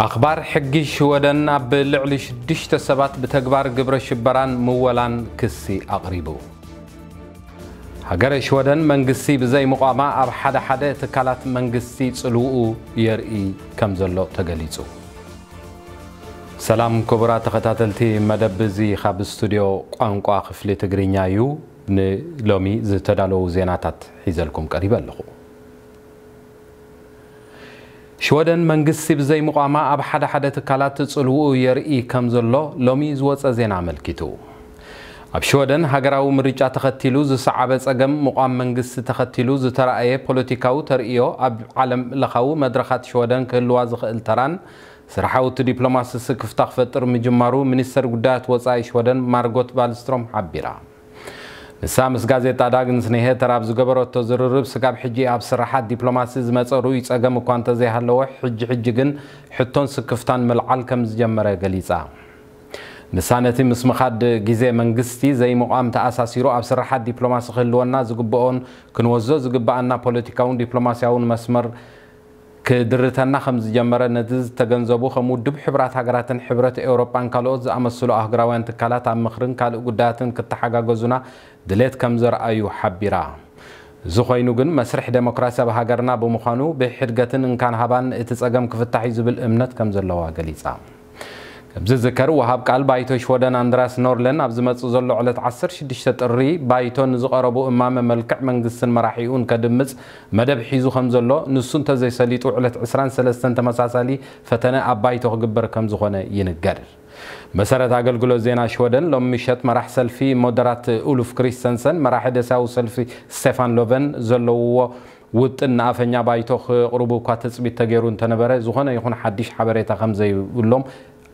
ኣኽባር ሕጊ ሽወደን ኣብ ልዕሊ ሽዱሽተ ሰባት ብተግባር ግብረ ሽበራን ምወላን ክሲ ኣቕሪቡ። ሃገረ ሽወደን መንግስቲ ብዘይምቋማ ኣብ ሓደ ሓደ ትካላት መንግስቲ ጽልውኡ የርኢ ከም ዘሎ ተገሊጹ። ሰላም ክቡራት ተኸታተልቲ መደብ፣ እዚ ካብ ስቱድዮ ቋንቋ ክፍሊ ትግርኛ እዩ። ንሎሚ ዝተዳለዉ ዜናታት ሒዘልኩም ቀሪበ ኣለኹ። ሽወደን መንግስቲ ብዘይምቋማ ኣብ ሓደ ሓደ ትካላት ጽልውኡ የርኢ ከም ዘሎ ሎሚ ዝወጸ ዜና ኣመልኪቱ። ኣብ ሽወደን ሃገራዊ ምርጫ ተኸቲሉ ዝሰዓበ ጸገም፣ ምቋም መንግስቲ ተኸቲሉ ዝተራእየ ፖለቲካዊ ተርእዮ ኣብ ዓለም ለኻዊ መድረኻት ሽወደን ክህልዋ ዝኽእል ተራን ስራሓዊ ዲፕሎማሲ ስክፍታ ክፈጥር ምጅማሩ ሚኒስተር ጉዳያት ወጻኢ ሽወደን ማርጎት ቫልስትሮም ሓቢራ። ንሳ ምስ ጋዜጣ ዳግንስ ኒሄተር ኣብ ዝገበረቶ ዝርርብ፣ ስጋብ ሕጂ ኣብ ስራሓት ዲፕሎማሲ ዝመጸ ርኡይ ጸገም እኳ እንተዘይሃለወ፣ ሕጂ ሕጂ ግን ሕቶን ስክፍታን ምልዓል ከም ዝጀመረ ገሊጻ። ንሳ ነቲ ምስ ምኻድ ግዜ መንግስቲ ዘይምቋም ተኣሳሲሩ ኣብ ስራሓት ዲፕሎማሲ ክህልወና ዝግብኦን ክንወስዶ ዝግብኣና ፖለቲካውን ዲፕሎማሲያውን መስመር ክድርተና ከም ዝጀመረ ነዚ ዝተገንዘቡ ከም ውድብ ሕቡራት ሃገራትን ሕብረት ኤውሮጳን ካልኦት ዝኣመሰሉ ኣህጉራውያን ትካላት ኣብ ምኽርን ካልእ ጉዳያትን ክተሓጋገዙና ድሌት ከም ዘርኣዩ ሓቢራ። እዚ ኮይኑ ግን መስርሕ ደሞክራሲ ኣብ ሃገርና ብምዃኑ ብሕድገትን እንካን ሃባን እቲ ጸገም ክፍታሕ እዩ ዝብል እምነት ከም ዘለዋ ገሊጻ። ከም ዝዝከር፣ ወሃብ ቃል ባይቶ ሽወደን ኣንድራስ ኖርለን ኣብ ዝመጽእ ዘሎ ዕለት ዓሰርተ ሽዱሽተ ጥሪ ባይቶ ንዝቐረቡ እማመ መልክዕ መንግስትን መራሒኡን ከድምጽ መደብ ሒዙ ከም ዘሎ፣ ንሱ እንተዘይሰሊጡ ዕለት ዕስራን ሰለስተን ተመሳሳሊ ፈተነ ኣብ ባይቶ ክግበር ከም ዝኾነ ይንገር። መሰረት ኣገልግሎት ዜና ሽወደን ሎም ምሸት መራሕ ሰልፊ ሞደራት ኡሉፍ ክሪስተንሰን መራሒ ደሳዊ ሰልፊ ስቴፋን ሎቨን ዘለውዎ ውጥን ንኣፈኛ ባይቶ ክቕርቡ እኳ ትጽቢት ተገይሩ እንተነበረ፣ ዝኾነ ይኹን ሓድሽ ሓበሬታ ከም ዘይብሎም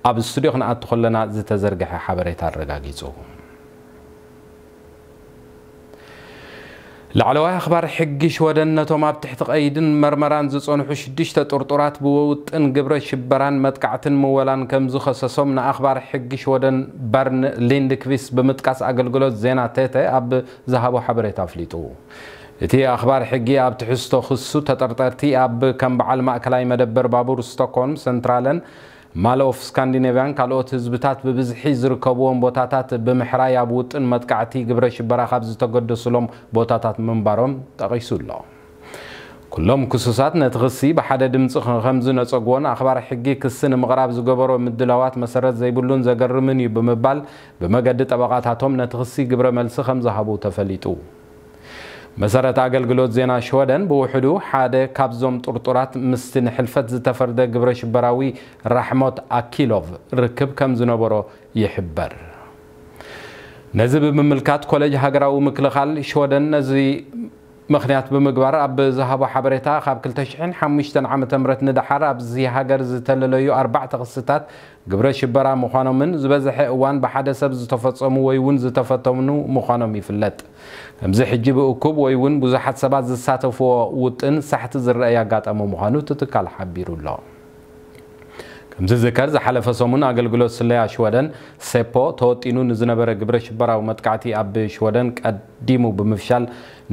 ኣብ ስቱድዮ ክንኣቱ ከለና ዝተዘርግሐ ሓበሬታ ኣረጋጊጹ። ላዕለዋይ ኣኽባር ሕጊ ሽወደን ነቶም ኣብ ትሕቲ ቀይድን መርመራን ዝጸንሑ ሽዱሽተ ጥርጡራት ብውጥን ግብረ ሽበራን መጥቃዕትን ምወላን ከም ዝኸሰሶም ንኣኽባር ሕጊ ሽወደን በርን ሊንድክቪስ ብምጥቃስ ኣገልግሎት ዜና ቴተ ኣብ ዝሃቦ ሓበሬታ ኣፍሊጡ። እቲ ኣኽባር ሕጊ ኣብ ትሕዝቶ ክሱ ተጠርጠርቲ ኣብ ከም በዓል ማእከላይ መደበር ባቡር ስቶክሆልም ሰንትራለን ማል ኦፍ ስካንዲኔቭያን ካልኦት ህዝብታት ብብዝሒ ዝርከብዎም ቦታታት ብምሕራይ ኣብ ውጥን መጥቃዕቲ ግብረ ሽበራ ካብ ዝተገደሱሎም ቦታታት ምንባሮም ጠቒሱ ኣሎ። ኩሎም ክሱሳት ነቲ ክሲ ብሓደ ድምጺ ከም ዝነጸግዎን ኣኽባር ሕጊ ክሲ ንምቕራብ ዝገበሮ ምድላዋት መሰረት ዘይብሉን ዘገርምን እዩ ብምባል ብመገዲ ጠበቓታቶም ነቲ ክሲ ግብረ መልሲ ከም ዝሃቡ ተፈሊጡ። መሰረት ኣገልግሎት ዜና ሽወደን ብውሕዱ ሓደ ካብዞም ጥርጡራት ምስቲ ንሕልፈት ዝተፈርደ ግብረ ሽበራዊ ራሕሞት ኣኪሎቭ ርክብ ከም ዝነበሮ ይሕበር። ነዚ ብምምልካት ኮሌጅ ሃገራዊ ምክልኻል ሽወደን ነዚ ምኽንያት ብምግባር ኣብ ዝሃቦ ሓበሬታ፣ ካብ ክልተ ሽሕን ሓሙሽተን ዓመተ ምህረት ንደሓር ኣብዚ ሃገር ዝተለለዩ ኣርባዕተ ክስታት ግብረ ሽበራ ምዃኖምን ዝበዝሐ እዋን ብሓደ ሰብ ዝተፈጸሙ ወይ እውን ዝተፈተኑ ምዃኖም ይፍለጥ። ከምዚ ሕጂ ብእኩብ ወይ እውን ብዙሓት ሰባት ዝሳተፍዎ ውጥን ሳሕቲ ዝረአ ኣጋጣሚ ምዃኑ እቲ ትካል ሓቢሩ ኣሎ። ከም ዝዝከር፣ ዝሓለፈ ሰሙን ኣገልግሎት ስለያ ሽወደን፣ ሴፖ፣ ተወጢኑ ንዝነበረ ግብረ ሽበራዊ መጥቃዕቲ ኣብ ሽወደን ቀዲሙ ብምፍሻል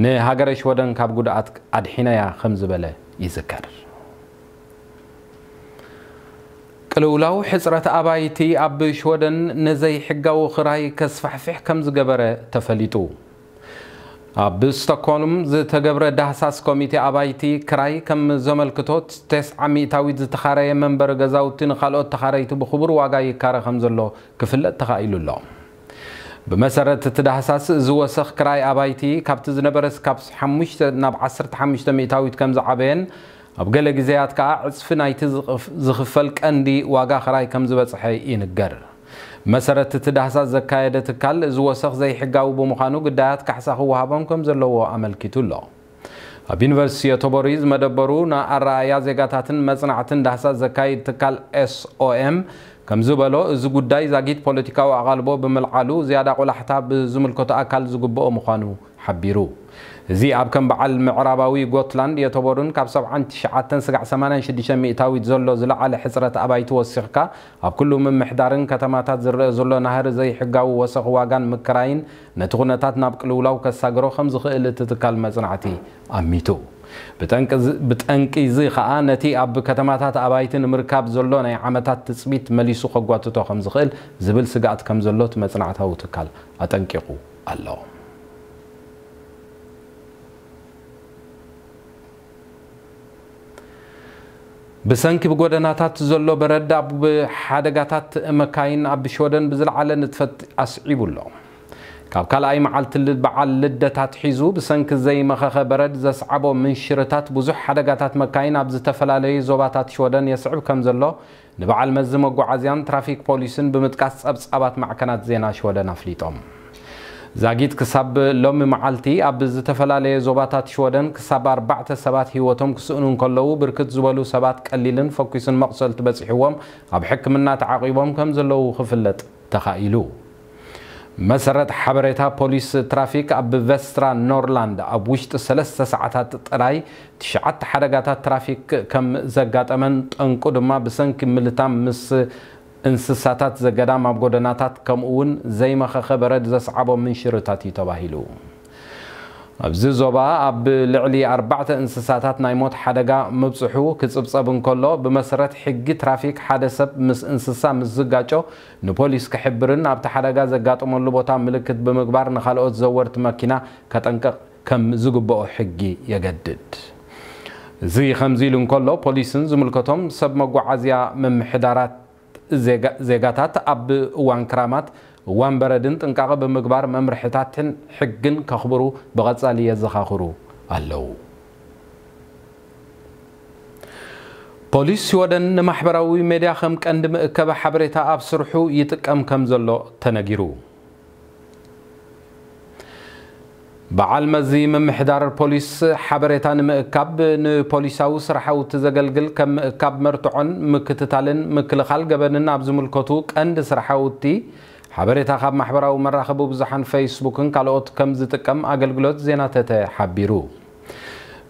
ንሃገረ ሽወደን ካብ ጉድኣት ኣድሒናያ ከም ዝበለ ይዝከር። ቅልውላው ሕጽረት ኣባይቲ ኣብ ሽወደን ንዘይሕጋዊ ክራይ ከስፋሕፍሕ ከም ዝገበረ ተፈሊጡ። ኣብ ስቶክሆልም ዝተገብረ ዳህሳስ ኮሚቴ ኣባይቲ ክራይ ከም ዘመልክቶ፣ ተስዓ ሚእታዊት ዝተኻረየ መንበሪ ገዛውቲ ንኻልኦት ተኻረይቲ ብኽቡር ዋጋ ይካረ ከም ዘሎ ክፍለጥ ተኻኢሉ ኣሎ። ብመሰረት እቲ ዳህሳስ፣ እዚ ወሰኽ ክራይ ኣባይቲ ካብቲ ዝነበረ ካብ ሓሙሽተ ናብ ዓሰርተ ሓሙሽተ ሚእታዊት ከም ዝዓበየን ኣብ ገለ ግዜያት ከኣ ዕጽፊ ናይቲ ዝቕፍ-፣ ዝኽፈል ቀንዲ ዋጋ ክራይ ከም ዝበጽሐ ይንገር። መሰረት እቲ ዳህሳስ ዘካየደ ትካል፣ እዚ ወሰኽ ዘይሕጋዊ ብምዃኑ ግዳያት ካሕሳ ክወሃቦም ከም ዘለዎ ኣመልኪቱ ኣሎ። ኣብ ዩኒቨርሲቲ ዮቶቦሪ ዝመደበሩ ንኣረኣእያ ዜጋታትን መጽናዕትን ዳህሳስ ዘካይድ ትካል ኤስኦኤም ከም ዝበሎ፣ እዚ ጉዳይ ዛጊት ፖለቲካዊ ኣቓልቦ ብምልዓሉ ዝያዳ ቆላሕታ ብዝምልከቶ ኣካል ዝግብኦ ምዃኑ ሓቢሩ። እዚ ኣብ ከም በዓል ምዕራባዊ ጎትላንድ የተቦርን ካብ ሰብዓን ትሽዓተን ስጋዕ ሰማንያን ሽዱሽተ ሚእታዊት ዘሎ ዝለዓለ ሕጽረት ኣባይቲ ወሲኽካ፣ ኣብ ኩሉ ምምሕዳርን ከተማታት ዝረአ ዘሎ ናህሪ ዘይሕጋዊ ወሰኽ ዋጋን ምክራይን ነቲ ኩነታት ናብ ቅልውላው ከሳግሮ ከም ዝኽእል እቲ ትካል መጽናዕቲ ኣሚቱ። ብጠንቂ እዚ ከኣ ነቲ ኣብ ከተማታት ኣባይቲ ንምርካብ ዘሎ ናይ ዓመታት ትጽቢት መሊሱ ከጓትቶ ከም ዝኽእል ዝብል ስግኣት ከም ዘሎ እቲ መጽናዕታዊ ትካል ኣጠንቂቑ ኣሎ። ብሰንኪ ብጎደናታት ዘሎ በረድ ኣብ ሓደጋታት መካይን ኣብ ሽወደን ብዝለዓለ ንጥፈት ኣስዒቡ ኣሎ። ካብ ካልኣይ መዓልቲ ል-፣ በዓል ልደታት ሒዙ ብሰንኪ ዘይመኸኸ በረድ ዘስዓቦ ምንሽርታት ብዙሕ ሓደጋታት መካይን ኣብ ዝተፈላለዩ ዞባታት ሽወደን የስዕብ ከም ዘሎ ንበዓል መዚ መጓዓዝያን ትራፊክ ፖሊስን ብምጥቃስ ጸብጻባት ማዕከናት ዜና ሽወደን ኣፍሊጦም። ዛጊት ክሳብ ሎሚ መዓልቲ ኣብ ዝተፈላለየ ዞባታት ሽወደን ክሳብ ኣርባዕተ ሰባት ህይወቶም ክስእኑ እንከለዉ፣ ብርክት ዝበሉ ሰባት ቀሊልን ፈኲስን መቑሰልቲ በጺሕዎም ኣብ ሕክምና ተዓቒቦም ከም ዘለዉ ክፍለጥ ተኻኢሉ። መሰረት ሓበሬታ ፖሊስ ትራፊክ ኣብ ቨስትራ ኖርላንድ ኣብ ውሽጢ ሰለስተ ሰዓታት ጥራይ ትሽዓተ ሓደጋታት ትራፊክ ከም ዘጋጠመን ጠንቁ ድማ ብሰንኪ ምልታም ምስ እንስሳታት ዘገዳም ኣብ ጎደናታት ከምኡ እውን ዘይመኸኸ በረድ ዘስዓቦ ምንሽርታት እዩ ተባሂሉ። ኣብዚ ዞባ ኣብ ልዕሊ ኣርባዕተ እንስሳታት ናይ ሞት ሓደጋ ምብጽሑ ክጽብጸብ እንከሎ፣ ብመሰረት ሕጊ ትራፊክ ሓደ ሰብ ምስ እንስሳ ምስ ዝጋጮ ንፖሊስ ክሕብርን ኣብቲ ሓደጋ ዘጋጠመሉ ቦታ ምልክት ብምግባር ንኻልኦት ዘወርቲ መኪና ከጠንቅቕ ከም ዝግብኦ ሕጊ የገድድ። እዚ ከምዚ ኢሉ እንከሎ፣ ፖሊስን ዝምልከቶም ሰብ መጓዓዝያ ምምሕዳራት ዜጋ-፣ ዜጋታት ኣብ እዋን ክራማት፣ እዋን በረድን ጥንቃቐ ብምግባር መምርሕታትን ሕግን ከኽብሩ ብቐጻሊ የዘኻኽሩ ኣለዉ። ፖሊስ ሽወደን ንማሕበራዊ ሜድያ ከም ቀንዲ መእከቢ ሓበሬታ ኣብ ስርሑ ይጥቀም ከም ዘሎ ተነጊሩ። በዓል መዚ ምምሕዳር ፖሊስ ሓበሬታ ንምእካብ ንፖሊሳዊ ስራሓውቲ ዘገልግል ከም ምእካብ መርትዖን ምክትታልን ምክልኻል ገበንን ኣብ ዝምልከቱ ቀንዲ ስራሓውቲ ሓበሬታ ካብ ማሕበራዊ መራኸቢ ብዙሓን ፌስቡክን ካልኦት ከም ዝጥቀም ኣገልግሎት ዜና ተተ ሓቢሩ።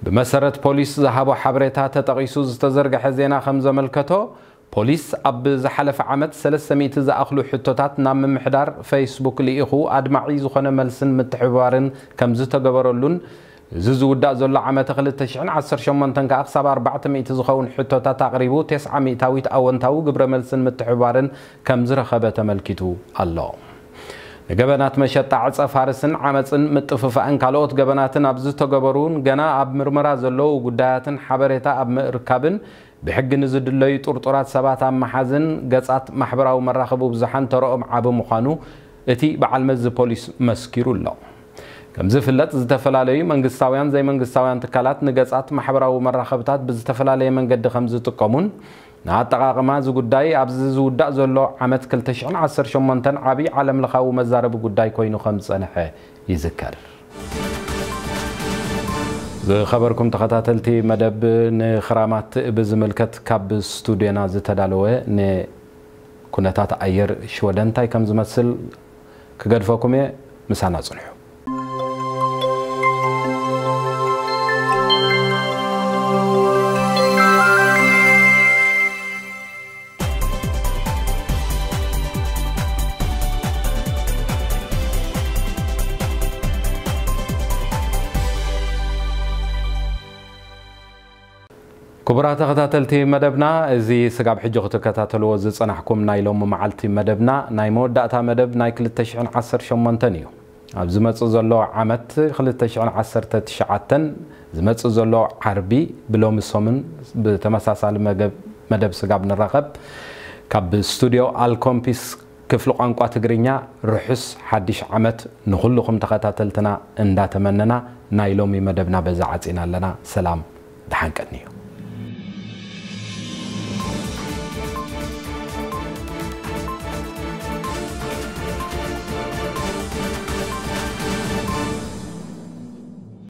ብመሰረት ፖሊስ ዝሃቦ ሓበሬታ ተጠቒሱ ዝተዘርግሐ ዜና ከም ዘመልከቶ፣ ፖሊስ ኣብ ዝሓለፈ ዓመት ሰለስተ ሚእቲ ዝኣኽሉ ሕቶታት ናብ ምምሕዳር ፌስቡክ ልኢኹ ኣድማዒ ዝኾነ መልስን ምትሕብባርን ከም ዝተገበረሉን፣ እዚ ዝውዳእ ዘሎ ዓመተ ክልተ ሽሕን ዓሰርተ ሸሞንተን ከኣ ክሳብ ኣርባዕተ ሚእቲ ዝኸውን ሕቶታት ኣቕሪቡ፣ ተስዓ ሚእታዊት ኣወንታዊ ግብረ መልስን ምትሕብባርን ከም ዝረኸበ ተመልኪቱ ኣሎ። ንገበናት መሸጣ ዕጸ ፋርስን ዓመጽን ምጥፍፋእን ካልኦት ገበናትን ኣብ ዝተገበሩን ገና ኣብ ምርመራ ዘለዉ ጉዳያትን ሓበሬታ ኣብ ምእርካብን ብሕጊ ንዝድለዩ ጥርጡራት ሰባት ኣብ ምሓዝን ገጻት ማሕበራዊ መራኸቢ ብዙሓን ተረኦም ዓቢ ምዃኑ እቲ በዓል መዚ ፖሊስ መስኪሩ ኣሎ። ከም ዝፍለጥ፣ ዝተፈላለዩ መንግስታውያን ዘይመንግስታውያን ትካላት ንገጻት ማሕበራዊ መራኸብታት ብዝተፈላለየ መንገዲ ከም ዝጥቀሙን ንኣጠቓቕማ እዚ ጉዳይ ኣብዚ ዝውዳእ ዘሎ ዓመት ክልተ ሽሕን ዓሰርተ ሸሞንተን ዓቢ ዓለምለኻዊ መዛረቢ ጉዳይ ኮይኑ ከም ዝጸንሐ ይዝከር። ዝኸበርኩም ተኸታተልቲ መደብ፣ ንኽራማት ብዝምልከት ካብ ስቱድዮና ዝተዳለወ ንኩነታት ኣየር ሽወደን እንታይ ከም ዝመስል ክገድፈኩም እየ። ምሳና ጽንሑ። ክቡራት ተኸታተልቲ መደብና፣ እዚ ስጋብ ሕጂ ክትከታተልዎ ዝጸናሕኩም ናይ ሎሚ መዓልቲ መደብና፣ ናይ መወዳእታ መደብ ናይ ክልተ ሽሕን ዓሰርተ ሸሞንተን እዩ። ኣብ ዝመጽእ ዘሎ ዓመት ክልተ ሽሕን ዓሰርተ ትሽዓተን ዝመጽእ ዘሎ ዓርቢ ብሎሚ ሰሙን ብተመሳሳሊ መገብ-፣ መደብ ስጋብ ንራኸብ፣ ካብ ስቱድዮ ኣልኮምፒስ ክፍሊ ቋንቋ ትግርኛ ርሑስ ሓድሽ ዓመት ንኹልኹም ተኸታተልትና እንዳተመነና፣ ናይ ሎሚ መደብና በዚ ዓጺና ኣለና። ሰላም፣ ደሓን ቀንዩ።